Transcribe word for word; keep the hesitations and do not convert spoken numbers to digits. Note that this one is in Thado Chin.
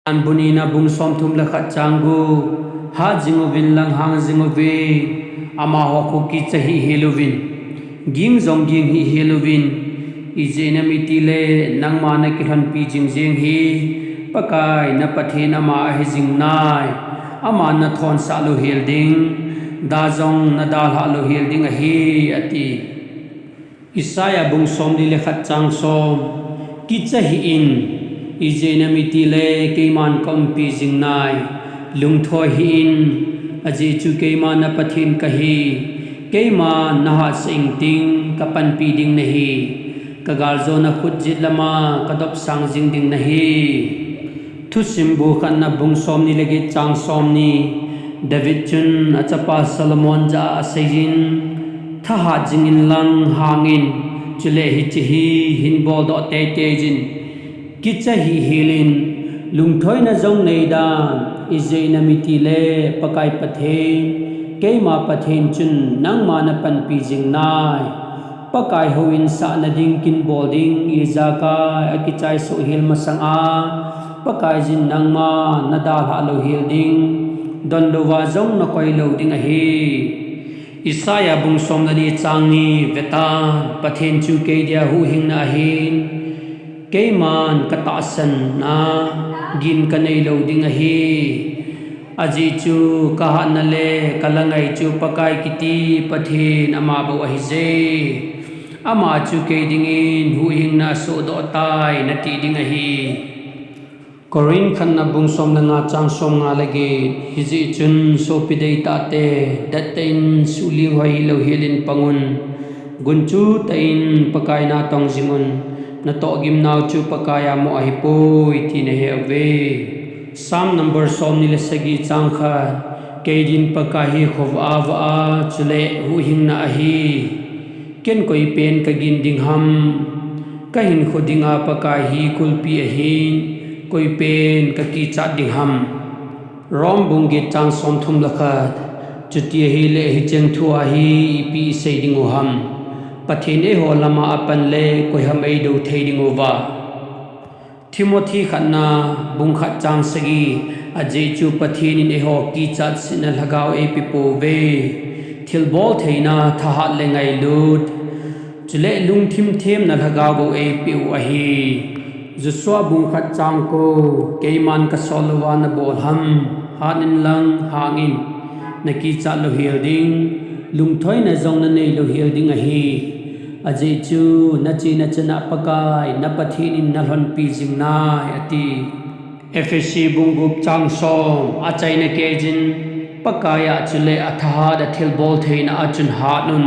Johan bung nina bung somthum le khat chang gup, hat jing uvin lang hang jing uvin, amaho khu kicha hih hel uvin, ging jong ging hih hel uvin, ijeh inem itile nangma nakilhonpi jing jeng hi Pakai na Pathen ama ahi jing nai, ama nathonsah lou hel ding, da jong nadalhah lou hel ding ahi, ati. Isaiah bung somli le khat chang som, kicha hih in, ijeh inem itile keiman kaumpi jing nai, lungthoi hih in, ajeh chu keima na Pathen kahi, keiman nahatsah ingting, kapanpi ding nahi, kagaljona khut jet lama kadopsang jing ding nahi. Thusim bu khatna bung somni le get chang somni, David chun achapa Solomon jah a aseijin, thahat jingin lang hangin, chule hiche hi hin boldoh teitei jin, kicha hih hel in, lungthoina jong neidan, ijeh inem itile Pakai Pathen, keima Pathen chun nangma napanpi jing nai. Pakai houin sahna ding kin bol ding, ijakai akichai soh hel masanga, Pakaiyin nangma nadalhah lou hel ding, donlouva jong nakoi lou ding ahi. Isaiah bung som le ni chang ni vetan, Pathen chu kei dia huhhingna ahin, keiman katahsanna gin kanei lou ding ahi. Ajeh chu kahatna le kalangai chu Pakai kiti Pathen ama bou ahije. Ama chu kei dingin huhhingna asohdoh tai nati ding ahi. Corinth khatna bung som le nga chang som nga le get, hijeh chun sopi deitahte, dettah in suhling hoi hilou helin pangun, gunchutah in Pakai natong jingun, natohgimnau chu Pakaiya moh ahipoi ti naheuve. Psalm number somni le sagi chang khat, kei din Pakai hi khovah a vah a, chule huhhingna ahi. Ken koipen kagin ding ham? Kahinkho dinga Pakai hi kulpi ahin, koipen kakichat ding ham? Rome bung get chang somthum le khat, chuti ahile hicheng thua hi ipi isei dingu ham? Pathen eiho lama apan le koiham eidou thei dinguva? Timothy khatna bung khat chang sagi, ajeh chu Pathen in eiho kichatsetna lhagao eipeh pouve. Thilbol theina, thahat le ngailut, chule lungthim themna lhagao bou eipeh u ahi. Joshua bung khat chang ko, keiman kasol louva nabol ham? Hat in lang hangin, nakichat lou hel ding, lungthoina jong nanei lou hel ding ahi. Ajeh chu nache nachan a Pakai na Pathen in nalhonpi jing nai, ati. Ephesi bung gup chang som, achaina keiyin Pakaiya chule athahat a thilbol theina a chun hat un.